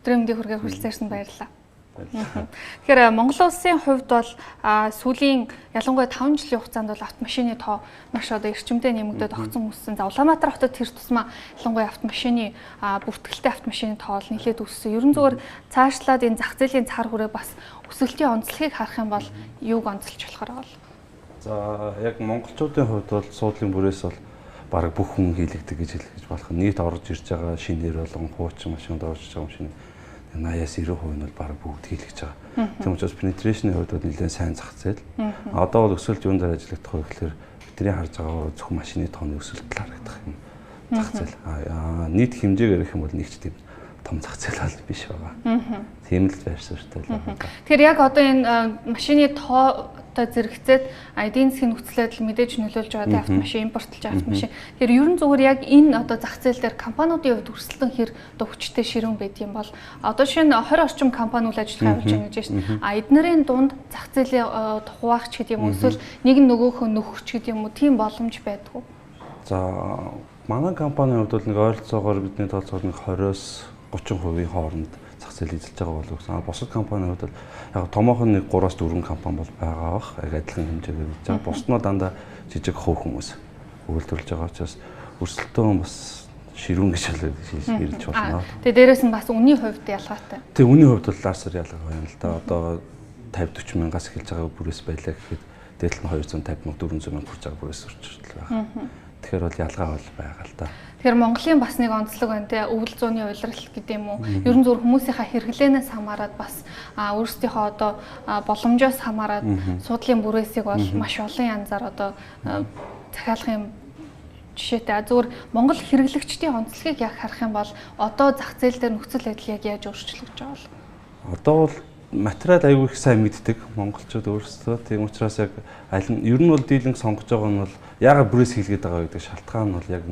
Өдрийн мэндийг хүргэе, хүрэлцээрсэн баярлалаа. Тэгэхээр Монгол улсын хувьд бол сүүлийн ялангуяа 5 жилийн хугацаанд бол автомашины тоо маш одоо эрчимтэй нэмэгдээд огцон өссөн. За, Улаанбаатар хотод тэр тусмаа ялангуяа автомашины бүртгэлтэй автомашины тоо бол нэлээд өссөн. Ерөн зүгээр цаашлаад энэ зах зээлийн цар хүрээ бас өсөлтийн онцлогийг харах юм бол юуг онцолж болохоор байгаа вэ? За, яг монголчуудын хувьд бол суудлын бүрээс бол бараг бүх хүн хийлэгдэг гэж хэлж болох. Нийт орж ирж байгаа шинээр болон хуучин машинд орж ирж байгаа машины 80-аас 90% нь бол бараг бүгд хийлгэж байгаа. Тийм учраас penetration-ийн хувьд бол нэлээд сайн зах зээл. Одоо бол өсөлт юун дээр ажиллагдах вэ гэхээр бидний харж байгаа зөвхөн машины тооны өсөлт л харагдах юм зах зээл. Нийт хэмжээгээр ярих юм бол нэг ч тийм том зах зээл бол биш байгаа. Тийм л байр суурьтай л байна. Тэгэхээр яг одоо энэ машины тоотой зэрэгцээд эдийн засгийн нөхцөл байдал мэдээж нөлөөлж байгаа, автомашин импортлж автомашин. Тэгэхээр ерөн зүгээр яг энэ одоо зах зээл дээр компаниудын хувьд өрсөлдөн хэр одоо хүчтэй ширүүн байд юм бол одоо шинэ 20 орчим компани үйл ажиллагаа явуулж байгаа гэж байна. А эднэрийн дунд зах зээлээ хуваах ч гэдэг юм уу, эсвэл нэг нь нөгөөхөө нөхөх ч гэдэг юм уу, тийм боломж байдгүй. За, манай компанийн хувьд бол нэг ойролцоогоор бидний тооцоогоор нэг 20-оос 30% хооронд зах зээл эзэлж байгаа болов уу. Бусад компанийн хувьд бол яг томоохон нэг 3-аас 4 компани бол байгаа бах. Яг адилхан хэмжээгээр хийж байгаа. Бусд нь дандаа жижиг хувь хүмүүс үйлдвэрлэж байгаа учраас өрсөлдөөн бас ширүүн гэж хэлж болно. Тэгээ дээрэс нь бас үнийн хувьд ялгаатай. Тэг, үнийн хувьд бол ларсар ялгаа байна л да. Одоо 50 40 мянгаас эхэлж байгаа бүрээс байлаа гэхэд дээдл нь 250 мянга 400 мянга хүрч байгаа бүрээс үрчлэл байгаа. Тэгэхээр бол ялгаа бол байгаа л да. Тэгэхээр Монголын бас нэг онцлог байна те, өвөл зууны улирал гэдэг юм уу. Ерөн зөв хүмүүсийнхаа хэрэглээнээс хамаарат бас өөрсдийнхөө одоо боломжоос хамаарат суудлын бүрээсийг бол маш олон янзаар одоо захиалах юм жишээтэй. Зөвхөн Монгол хэрэглэгчдийн онцлогийг яг харах юм бол одоо зах зээл дээр нөхцөл байдал яг яаж өөрчлөгдөж байгаа вэ? Одоо бол материал аягүй их сайн мэддэг монголчууд өөрсдөө. Тийм учраас яг аль нь ер нь бол дийлэнх сонгож байгаа нь бол яагаад бүрээс хийлгээд байгаа гэдэг шалтгаан нь бол яг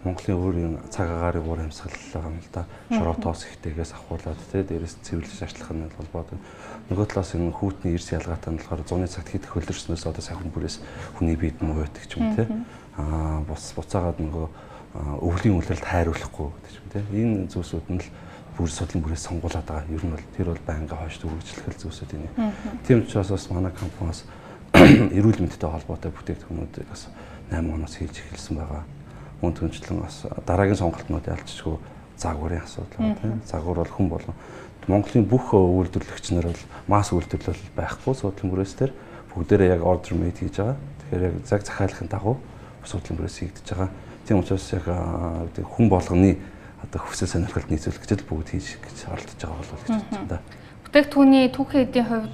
Монголын өөрийн цаг агаарын уур амьсгал байгаа юм л да. Шоротоос ихтэйгээс авахуулаад тий дээрээс цэвэрлэж ажиллах нь холбоотой. Нөгөө талаас энэ хүүтний эрс ялгаатай нь болохоор зуны цагт хэд хөлөрснөөс одоо сайхан бүрээс хүний биед муу байдаг ч юм тий. Бус буцаагаад нөгөө өвлийн улиралд хайруулахгүй гэдэг ч юм тий. Энэ зүйлсүүд нь л бүр судлан бүрээс сонгуулад байгаа. Ер нь бол тэр бол байнга хойш үргэлжлэх зүйлсүүд энэ. Тийм учраас бас манай компаниас эрүүл мэндтэй холбоотой бүтээгдэхүүнүүдийг бас 8 оноос хийж эхэлсэн байгаа. Мөн түнчлэн бас дараагийн сонголтнууд ялчгүй загварын асуудал байна тийм. Загвар бол хүн болон Монголын бүх үйлдвэрлэгч нар бол масс үйлдвэрлэл байхгүй суудлын бүрээс дээр бүгдээрээ яг order made хийж байгаа. Тэгэхээр яг цаг захиалгын дагуу суудлын бүрээс хийгдэж байгаа. Тийм учраас яг хүн болгоны одоо хүсэл сонирхолд нийцүүлэх гэж л бүгд хийж гэж оролдож байгаа болов уу гэж бодож байна да. Бүтээгдэхүүний түүхийн эдийн хувьд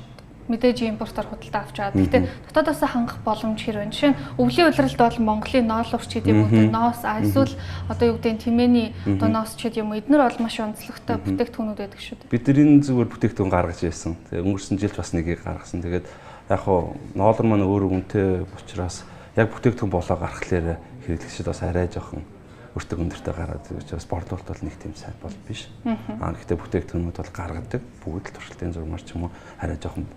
мэдээж импортоор худалдаа авч байгаа. Гэхдээ дотоодоос хангах боломж хэр байна? Жишээ нь өвлийн улиралд бол Монголын ноолуурч гэдэг юм уу, ноос эсвэл одоо юу гэдэг нь тэмээний одоо ноос ч гэдэг юм уу, эднэр бол маш онцлогтой бүтээгдэхүүнүүд байдаг шүү дээ. Бид энэ зүгээр бүтээгдэхүүн гаргаж ирсэн. Тэгээ өнгөрсөн жилд бас нэгийг гаргасан. Тэгээд яг хуу ноолор маань өөрөө үнэтэй учраас яг бүтээгдэхүүн болоо гаргахлаар хэрэглэгчид бас арай жоохон өртөг өндөртэй гараад учраас борлуулалт бол нэг тийм сайн бол биш. Гэхдээ бүтээгдэхүүнүүд бол гаргадаг. Бүгд л туршилтын зурмаар ч юм уу арай жоохон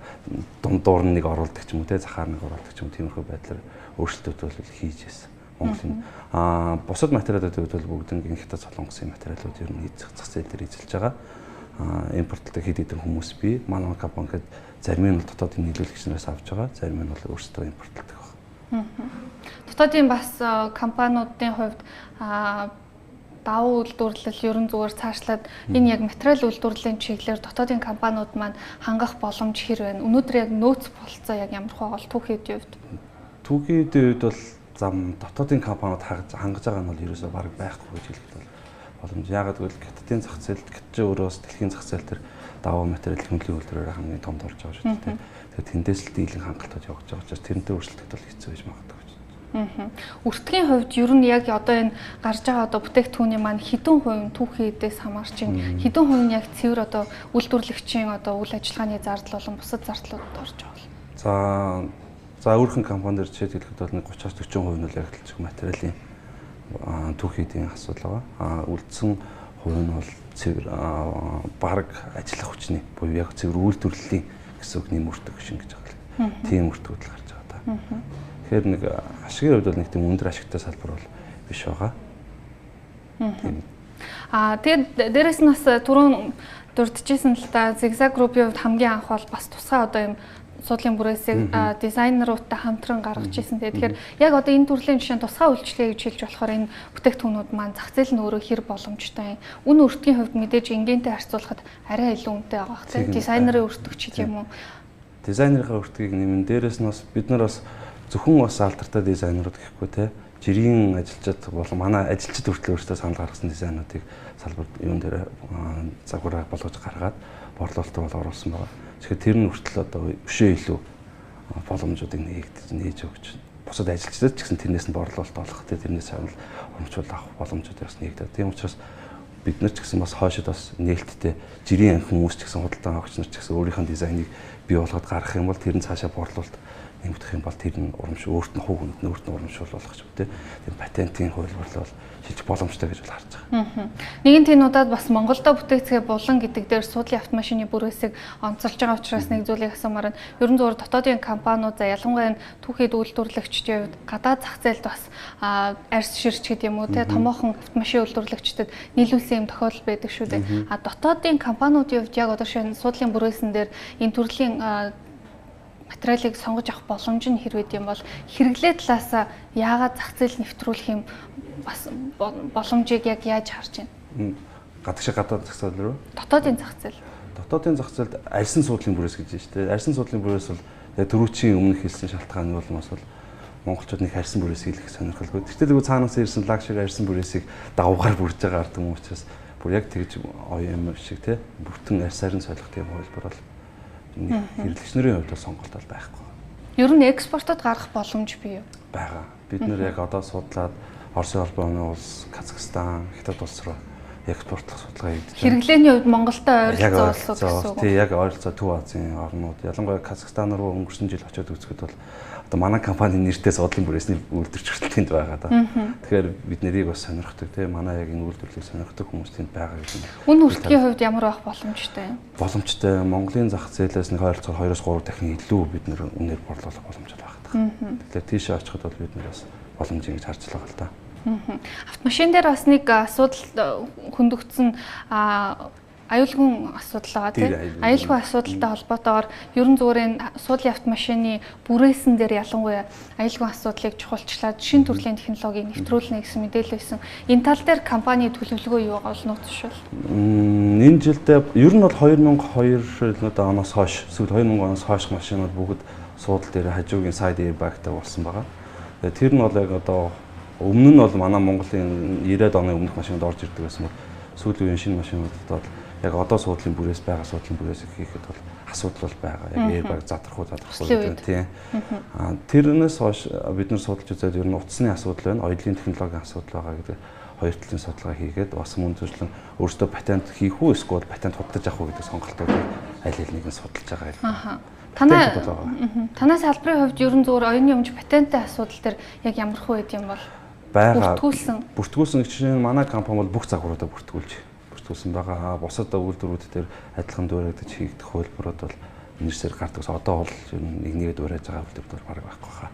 дундуур нэг оруулдаг ч юм уу те, захаар нэг оруулдаг ч юм уу, тиймэрхүү байдлаар өөрчлөлтүүд бол хийж байсан. Монголын бусад материалуудын хувьд бол бүгднийг Хятад, Солонгосын материалууд ер нь зах зээл дээр эзэлж байгаа. Импортлдог хэд хэдэн хүмүүс бий. Манай компани гэхэд зарим нь бол дотоодын нийлүүлэгч нараас авч байгаа, зарим нь бол өөрсдөө импортлдог байна. Дотоодын бас компаниудын хувьд давуу үйлдвэрлэл ерөн зүгээр цаашлаад энэ яг материал үйлдвэрлэлийн чиглэлээр дотоодын компаниуд маань хангах боломж хэр байна? Өнөөдөр яг нөөц болцоо яг ямар хаа бол түүхийн эдийн хувьд? Түүхийн эдийн хувьд бол зам дотоодын компаниуд хангаж байгаа нь бол ерөөсөө бараг байхгүй гэж хэлэх бол боломж. Яагаад гэвэл Хятадын зах зээлд, Хятад өөрөө бас дэлхийн зах зээл дээр давуу материал хөндлөлийн үйлдвэрээр хамгийн томд орж байгаа шүү дээ. Тэгэхээр тэндээс л дийлэн хангалтууд явагдаж байгаа учраас тэрнтэй өрсөлдөхөд бол хэцүү байж магадгүй. Өртгийн хувьд ер нь яг одоо энэ гарч байгаа одоо бүтээгдэхүүний маань хэдэн хувь нь түүхийн эдээс хамаарч байна? Хэдэн хувь нь яг цэвэр одоо үйлдвэрлэгчийн одоо үйл ажиллагааны зардал болон бусад зардлуудад орж байгаа бол? За өөрхөн компани дээр жишээ хэлэхэд бол нэг 30-аас 40% нь бол яг л материалын түүхийн эдийн асуудал байгаа. Үлдсэн хувь нь бол цэвэр бараг ажиллах хүчний буюу яг цэвэр үйлдвэрлэлийн гэсэн үг нэм өртөг шин гэж байгаа. Тийм өртөгд л гарч байгаа та. Тэгэхээр нэг ашигын хувьд бол нэг тийм өндөр ашигтай салбар бол биш байгаа. Тийм. Тэгээд дээрэс нь бас түрүүн дурджсэн л та Zigzag Group-ийн хувьд хамгийн анх бол бас тусгай одоо юм суудлын бүрээсийг дизайнеруудтай хамтран гаргаж ирсэн. Тэгэхээр яг одоо энэ төрлийн жишээ нь тусгай үйлчлэгээ гэж хэлж болохоор энэ бүтээгдэхүүнүүд маань зах зээл нь өөрөө хэр боломжтой юм. Үн өртгийн хувьд мэдээж энгийнтэй харьцуулахад арай илүү үнэтэй байгаа бах тийм. Дизайнерын өртөг ч гэдэг юм уу. Дизайнерын өртгийг нэмэн дээрээс нь бас бид нар бас зөвхөн бас алдартай дизайнерууд гэхгүй те. Жирийн ажилчид болон манай ажилчид хүртэл өөрсдөө санал гаргасан дизайнуудыг салбар юун дээр загвараа болгож гаргаад борлуулалт бол оруулсан байгаа. Тэгэхээр тэр нь хүртэл одоо өшөө илүү боломжуудыг нээж өгч бусад ажилчдад ч гэсэн тэрнээс нь борлуулалт олох, тэрнээс санал урамшуул авах боломжууд бас нэгдээд. Тийм учраас бид нар ч гэсэн бас хойшод бас нээлттэй жирийн хүмүүс ч гэсэн худалдан авагч нар ч гэсэн өөрийнхөө дизайныг бий болгоод гаргах юм бол тэр нь цаашаа борлуулалт нэмэгдэх юм бол тэр нь урамш өөрт нь хувь хүнд нь өөрт нь урамшуул болох ч юм те. Тийм патентын хувилбарлал шилжих боломжтой гэж бол харж байгаа. Нэгэн тийм удаад бас Монголдо бүтээгдэхүүн булан гэдэг дээр суудлын автомашины бүрээсийг онцолж байгаа учраас нэг зүйлийг асуумаар нь ерөн зүгээр дотоодын компаниуд за ялангуяа энэ түүхийд үйлдвэрлэгчдийн хувьд гадаад зах зээлд бас арьс ширч гэдэг юм уу те томоохон автомашин үйлдвэрлэгчдэд нийлүүлсэн юм тохиолдол байдаг шүү дээ. А дотоодын компаниудын хувьд яг одоо шинэ суудлын бүрээсэн дээр энэ төрлийн материалыг сонгож авах боломж нь хэрвээ юм бол хэрэглээ талаасаа яагаад зах зээл нэвтрүүлэх юм бас боломжийг яг яаж харж байна? Гадагш гадаад зах зээл рүү? Дотоодын зах зээл. Дотоодын зах зээлд арьсан суудлын бүрээс гэж байна шүү дээ. Арьсан суудлын бүрээс бол яг түрүүчийн өмнөх хэлсэн шалтгаан нь бол монголчууд нэг арьсан бүрээс хийх сонирхолгүй. Тэгтээ тэгвэл цаанаас ирсэн лакшери арьсан бүрээсийг давгаар бүрж байгаа ард юм учраас бүр яг тэгж оён юм шиг те бүтэн арьсаар нь солих тийм хувилбар бол хэрэглэгч нарын хувьд сонголт бол байхгүй. Ер нь экспортод гарах боломж бий юу? Байгаа. Бид нэр яг одоо судлаад Оросын холбооны улс, Казахстан, Хятад улс руу экспортлох судалгаа хийгдэж байна. Хэрэглээний хувьд Монголтой ойролцоо улсууд гэсэн үг. Тий, яг ойролцоо Төв Азийн орнууд, ялангуяа Казахстан руу өнгөрсөн жил очиод үзэхэд бол одоо манай компани нэртэй суудлын бүрээсний үйлдвэрч хүртэл тэнд байгаа да. Тэгэхээр бид нарыг бас сонирхдаг тий, манай яг энэ үйлдвэрлэлийг сонирхдаг хүмүүс тэнд байгаа гэж. Үн хүртгийн хувьд ямар байх боломжтой юм? Боломжтой. Монголын зах зээлээс нэг ойролцоогоор 2-3 дахин илүү бид нэр үнээр борлуулах боломжтой байх. Тэгэхээр тийшээ очиход бол бид нар бас боломж ингэж харж байгаа л да. Автомашин дээр бас нэг асуудал хөндөгдсөн аюулгүй асуудал байгаа тийм. Аюулгүй асуудалтай холбоотойгоор ерөн зүгээр энэ суудлын автомашины бүрээсэн дээр ялангуяа аюулгүй асуудлыг чухалчлаад шин төрлийн технологиг нэвтрүүлнэ гэсэн мэдээлэл байсан. Энэ тал дээр компани төлөвлөгөө юу байгаа бол нууц шул. Энэ жилдээ ер нь бол 2002 оноос хойш эсвэл 2000 оноос хойш машинууд бүгд суудал дээр хажуугийн side airbag-тай болсон байгаа. Тэгээд тэр нь бол яг одоо өмнө нь бол манай Монголын 90-ад оны өмнөх машинууд орж ирдэг байсан бол сүүлийн үеийн шинэ машинуудад бол яг одоо суудлын бүрээс байгаа суудлын бүрээс хийхэд бол асуудал бол байгаа. Яг airbag задрах уу задрахгүй гэдэг тийм. Тэрнээс хойш бид нар судалж үзээд ер нь утасны асуудал байна, оёлын технологийн асуудал байгаа гэдэг хоёр талын судалгаа хийгээд бас мөн төрөлн өөрсдөө патент хийх үү эсвэл патент худалдаж авах уу гэдэг сонголтуудыг аль аль нэг нь судалж байгаа юм. Танай салбарын хувьд ер нь зүгээр оюуны өмч патентын асуудал дээр яг ямар хөө байд юм бол байгаа. Бүртгүүлсэн гэж чинь манай компани бол бүх загваруудаа бүртгүүлсэн байгаа. Бусад үйлдвэрүүд дээр адилхан дуурайдаж хийгдэх хувилбарууд бол нэрсээр гардаг. Одоо бол ер нь нэг нэгэд дуурайж байгаа үйлдвэр бол бараг байхгүй хаа.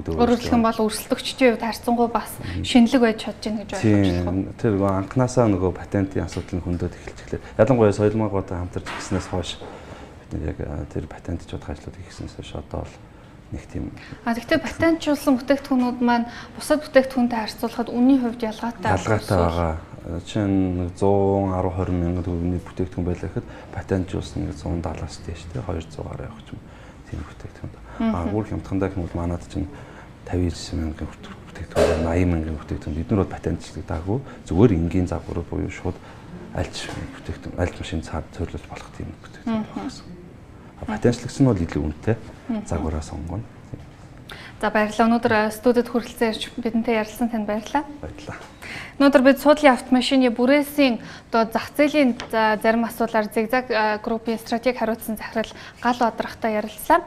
Өөрөөр хэлэх юм бол өрсөлдөгчдийн хувьд харьцангуй бас шинэлэг байж чадж байна гэж ойлгож байна. Тэр анханасаа нөгөө патентын асуудал нь хөндөд эхэлчихлээ. Ялангуяа соёлмаагаатай хамтарч гиснээс хойш бид нэр яг тэр патентчуудах ажлууд хийснээс хойш одоо бол нэг тийм. Гэхдээ патентжуулсан бүтээгдэхүүнүүд маань бусад бүтээгдэхүүнтэй харьцуулахад үнийн хувьд ялгаатай байгаа. Чинь 110 20 мянган төгрөгийн бүтээгдэхүүн байлаа гэхэд патентжуулсан нэг 170-аас дээш тий 200 гаруй явах юм. Тийм бүтээгдэхүүн. Бүр хямдхандаа гэх юм бол манад чинь 59 мянган бүтээгдэхүүн, 80 мянган бүтээгдэхүүн. Бид нар бол патентчлагдаагүй. Зүгээр энгийн загвар буюу шууд альч бүтээгдэхүүн, альч машин цаад цуурлаж болох тийм бүтээгдэхүүн байх гэсэн. Патентчлагдсан нь бол илүү үнэтэй загвараа сонгоно. За баярлалаа. Өнөөдөр студид хүрэлцэн ирж бидэнтэй ярилцсан танд баярлалаа. Баярлалаа. Өнөөдөр бид суудлын автомашины бүрээсийн одоо зах зээлийн зарим асуудлаар Zigzag Group-ийн стратеги хариуцсан захирал Гал Бадрахтай ярилцлаа.